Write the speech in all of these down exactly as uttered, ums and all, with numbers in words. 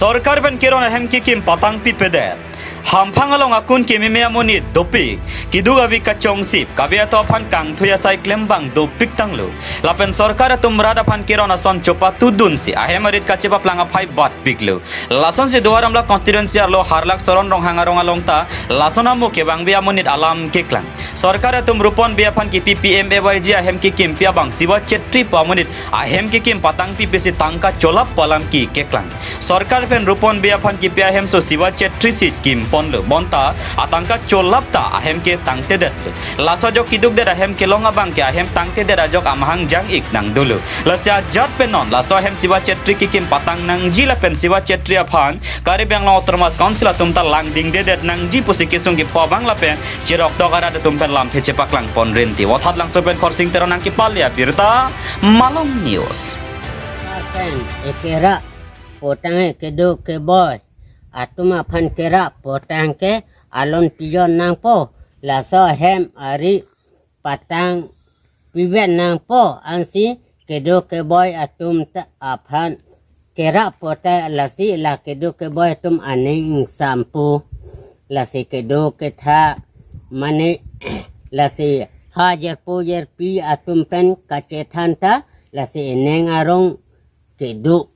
Sorkar pen keron ahem kekim patangpipedet. Hamphang along akun kememe amonit dopik. Keduk avi kachongsip, kave ato aphan kangthui asai klembang dopik tanglo. Lapen sorkar atum rat aphan keron ason chopatudunsi ahem arit kachepaplang aphai batpiklo. Lasonsi Duar Amla constituency arlo Harlak Saron Ronghang arong along ta lason amo kevangve amonit alam keklang. Sorkar atum Rupon Bey aphan kipi P M A Y G ahem kekimpi abang Siva Chetri pu amonit ahem kekim patangpipisi tangka cholap pu alam ke keklang. Sorkar pen Rupon Bey aphan kipi ahemso Siva Chetri si kimponlo. Bonta atangka cholap ta ahem ke tangtedetlo. Laso ajok kedukdet ahem kelong abang ke ahem tangtedet ajok amahang jang-ik nangdolo. Lasi ajat pen non laso ahem Siva Chetri kekim patang nangji lapen Siva Chetri aphan Karbi Anglong Autonomous Council atum ta langdingdedet nangji pusi kesung kepho abang lapen cheroktok arat atum pen lamthe chepaklangpon rinti. Vothatlangso pen Khorsing Teron nangkepale abirta, Malong News. Pen ekera potang kedo keboi atum aphan kera potang ke alon pijon nangpo, laso ahem ari patangpivet nangpo, ansi kedo keboi atum ta aphan kera potai, lasi la kedo keboi atum aning ingsampo, lasi kedo ketha mane lasi ha jerpo jerpi atum pen kachethan ta lasi eneng arong kedo.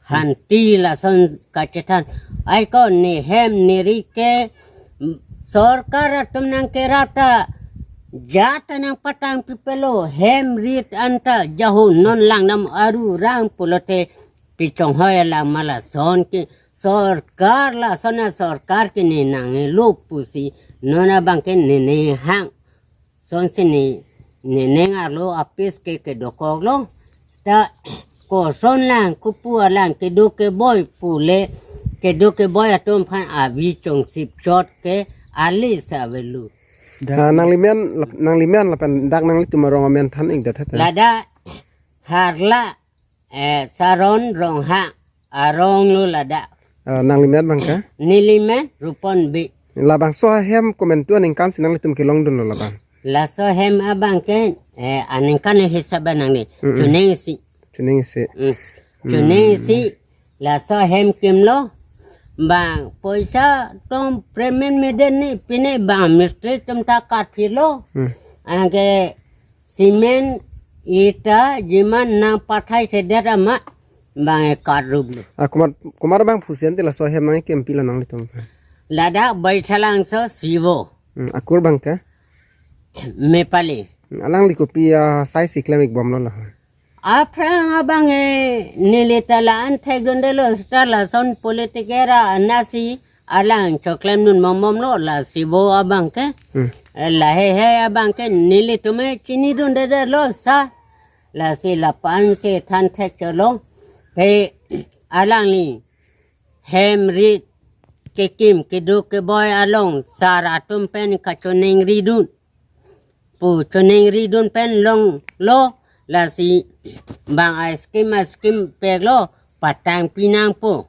Hanti lason kachethan. Aiko ne hem ne ri ke, mm, sorkar atum nangkerap ta jat ta nangpatangpipelo, hem rit anta jahu non langnam aru rang pulote pichonghoi alam ma lason ke sorkar lason a sorkar ke ne nanglo pusi non abang ke ne ne hang. Sonsi ne, ne neng arlo apis ke kedokoklo. Ta koson lang, kopu alang, kedo keboi pule, kedo keboi atum aphan avi chongsip chot ke ali sa avelo. Ah, nanglimen, lap-, nanglimen lapen dak nanglitum arong amen than-ikdet hete. Ladak Harla, eh, Saron Ronghang arong lo ladak. Ah, nanglimen abang ke? Nelimen Rupon Bey. Labangso ahem komantu aningkan si nanglitum kelongdunlo labang? Laso ahem abang ke, eh, aningkan hisab nangli. Mm-mm. Chuning isi. Chuning isi. Mm. Mm. Chuning isi, laso ahem kimlo. Bang poisa atum payment meden ni pine bang mistri atum ta katphilo. Mm. Anke cement, ita, jiman nangpathaithedet amat bang ekat rublo. Ah, komat, komat abang phusi ante laso ahem nangkempilo nanglitum? Ladak Baithalangso Sivo. Hmm, akur abang ke? Mepali. Hmm, alangli kopi asai si klem-ikbomlo la? Aphrang abang e neli ta la-an thekdundelo, seta lason politiker anasi alang choklemdun mombomlo la Sivo abang ke. Hmm. Eh, lahei hei abang ke nelitum e chinidundedetlo sa. Lasi lapu-an si than thek cholo. Pe alangli hem rit kekim kedo keboi along sar atum pen kachoningridun. Pu choningridun pen longlo, lasi bang a-scheme a-scheme peklo patangpi nangpo.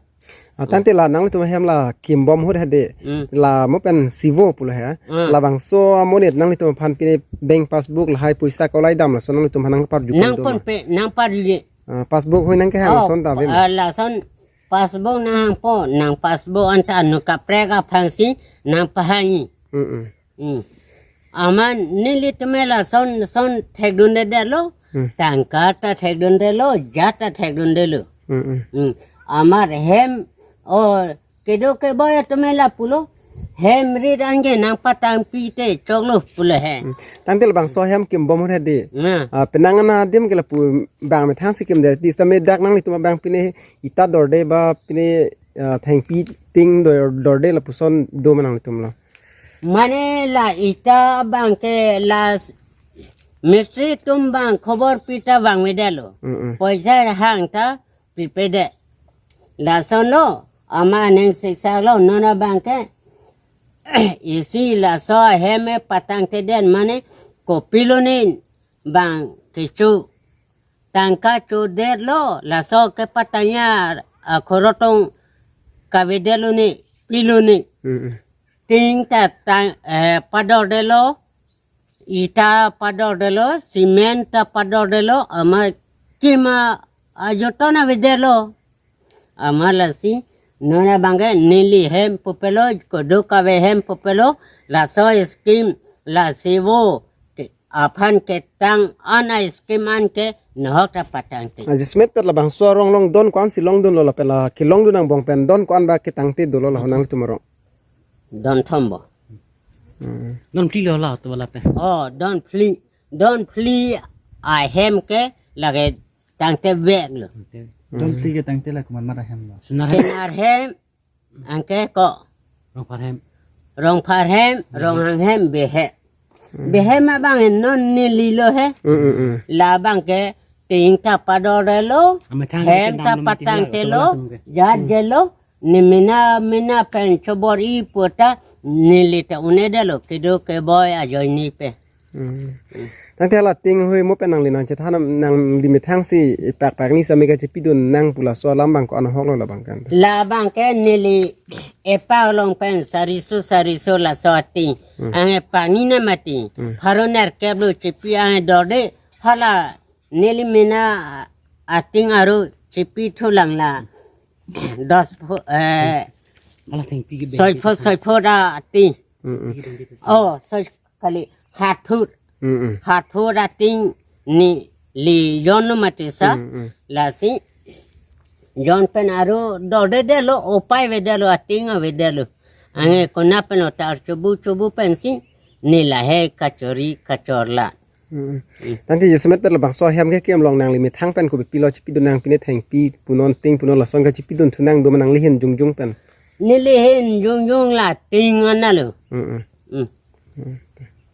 Ah, tangte la nanglitum ahem la kimbom ahut hedi. Hmm. La mo pen Sivo pulo he. Hmm. Labangso amonit nanglitum aphan pine bank passbook lahai poisa kolai dam laso nanglitum aphan nangparju nangpon do ma? Pe, nangparju. Ah, passbook hoi nangkehang. Oh, lason ta ave ma? Ah, lason passbook nanghangpo, nang passbook anta anu kaprek aphansi nangpahangji. Mm-mm. Hmm. Amat nelitum e lason son thekdundedetlo, Hmm. tangka ta thekdundelo, jat ta thekdundelo. Mm-mm. Hmm. Amat hem, o, kedo keboi atum e lapulo, hem rit anke nangpatangpi te choklo pulo he. Hmm. Tangte labangso ahem kimbom ahut hedi. Nah. Ah, penang ana adim ke lapu bang methang si kimdet, seta me dak nanglitum abang pine ita dorde ba pine, ah, thengpi ting dor-, dorde lapuson do ma nanglitum lo? Mane la ita abang ke la s-, mistri atum bang khobor pi ta vangvedetlo. Mm-mm. Poisa hang ta pipedet. Lason lo, amat aning siksak lo, non abang ke. Isi laso ahem e patangtedet mane kopilo ni bang kecho tangka chodetlo, laso kepatangji akhorotong kavedetlo ni, pilo ni. Mm-mm. Ting ta tang, eh, padordetlo, ita padordetlo, cement ta padordetlo, amat kim ajoton avedetlo. Amat lasi Non abangke neli hem pupelo, koduk kave hem pupelo, laso scheme, la sivo, ke, aphan ketang an a scheme an ke nohok ta patangte. Aji semet pet labangso arong along don ko-an si longdunlo lapen la kelongdun angbong pen don ko-an ba ketangte dolo la honang tum arong. Don thombo. Hmm. Don phli lo la to lapen. Oh, don phli. Don phli ahem ke lake tangte vek lo. Don phli ke tangte la komat mat ahem lo. Senar hem. Senar hem, anke ko. Rongphar hem. Rongphar hem, ronghang hem, behe. Hmm. Behe ma abang non neli lo he. Hmm, hmm, hmm. La abangke ting ta pador lo, amethang hem ta patangte lo, jat je lo, ne mena mena pen chobor-i puta neli ta un-edetlo, kedo keboi ajoine pen. Hmm. Tangte hala ting hui mo pen nangli nangchethan nangli methang si pakpak ni sami kachipidun nang pu laso alam abang ko-an ahok lo labang kan. La abangke neli epa along pen sariso sariso laso ating. Hmm. Anke pangina mati. Hmm. Pharo nerkep lo chipi anke dorde hala neli mena ating aro chipi thulang la. Dos pho, eh, hala thengpi ke soi pho, soi pho da ating. Mm, mm. Oh, soi kali hat phut. Mm, mm. Hat phut ating neli jon lo mati sa. Mm, mm. Lasi jon pen aro dordedetlo, opai avedetlo, ating avedetlo. Anke konat pen otar chobu chobu pensi neli lahei kachori kachorla. Mm. Tangte jasemet pet labangso ahem ke kim along nangli methang pen kopipilo chipidun nang pine thengpi punon ting punon lason kachipidun thu nang do ma nangli hin jongjong pen. Neli hin jongjong la ting analo. Mm, mm. Mm. Mm.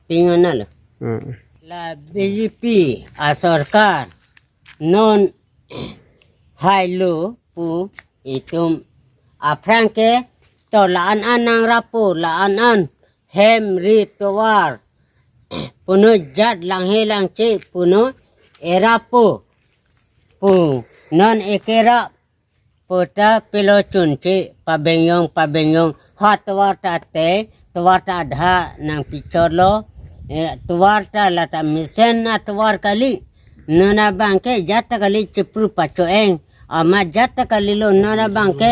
Ting analo. Mm, mm. La B J P asorkar non hailo pu itum aphrang ke to la-an an nangrapo, la-an an hem ri tovar puno, jat langhe langche puno, erapo pu non ekerap puta pilo chunche pabengyong pabengyong ha tovar ta te tovar ta adha nangpichotlo, eh, tovar ta lata mesen atovar kali. Non abangke jat ta kali chipru pacho-eng. Amat jat ta kalilo, non abangke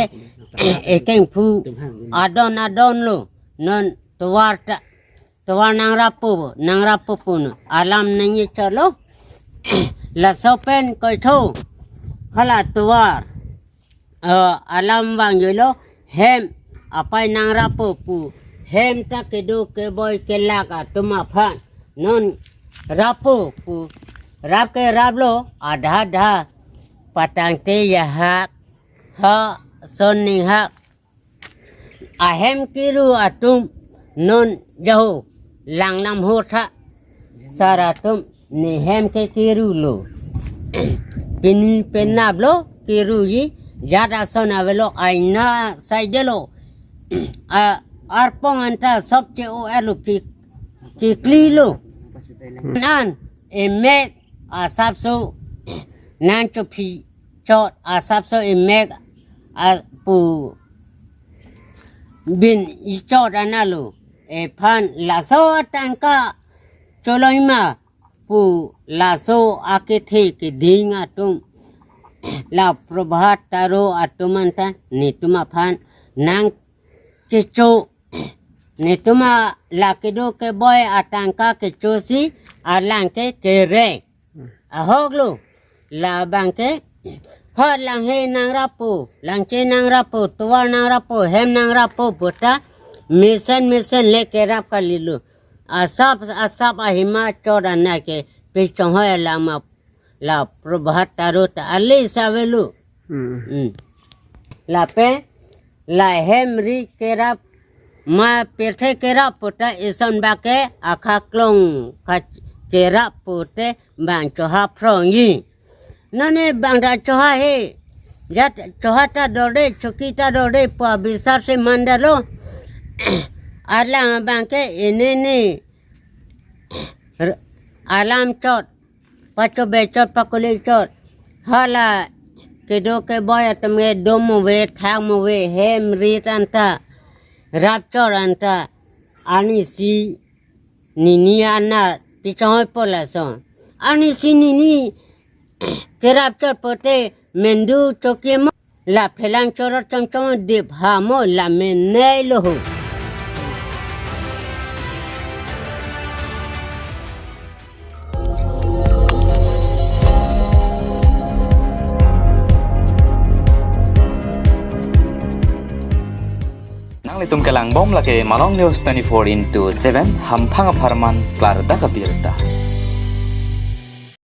ekeng phu adon adon lo. Non tovar ta, tovar nangrapo, nangrapo puno alam nangchotlo. Laso pen koitho hala tovar, eh, alam vangjuilo, hem apai nangrapo pu, hem ta kedo keboi kelak atum aphan non rapo pu, rap ke raplo, adha adha patangte jahak ha son ninghak ahem kiru atum non jaho langnam hotha sar atum ne hem ke kirulo. Pini penaplo kiruji, jat ason avelo, aina saidelo. A, arpong anta sop che-o-etlo, ki, kiklilo. Nan emek asapso nangchophi chot asapso emek a pu bin ichot analo. Ephan laso atangka choloima pu laso akethe keding atum, la Prabhat Taro atum anta netum aphan nangkecho, netum a la kedo keboi atangka kechosi alang ke kere ahoklo. Labangke hot langhe nangrapo, langche nangrapo, tovar nangrapo, hem nangrapo puta mesen mesen le kerap kalilo. Asap asap ahima chot anai ke pechonghoi alama la Prabhat Taro ta ale savelo. Hmm. Hmm. Lapen la hem ri kerap ma pirthe kerap puta ison bake akhaklong ka kerap pute bang choha phrongji. Nane bang da choha he. Jat choha ta dorde, choki ta dorde, pua bisar se mandalo. Alang bangke inini r-, alam chot, pachobe chot, pakuli chot. Hala kedo keboi atum ke do move, thang move, hem rit anta, rap chot anta, arnisi nini ana pichonghoi po lason. Arnisi nini kerap chot pote mendu choki mo. La phelang chorot chomchom dip ha mo, la menei lo ho. Nanglitum kelang bom lake Malong News twenty-four into seven, hamphang apharman klardak abirta.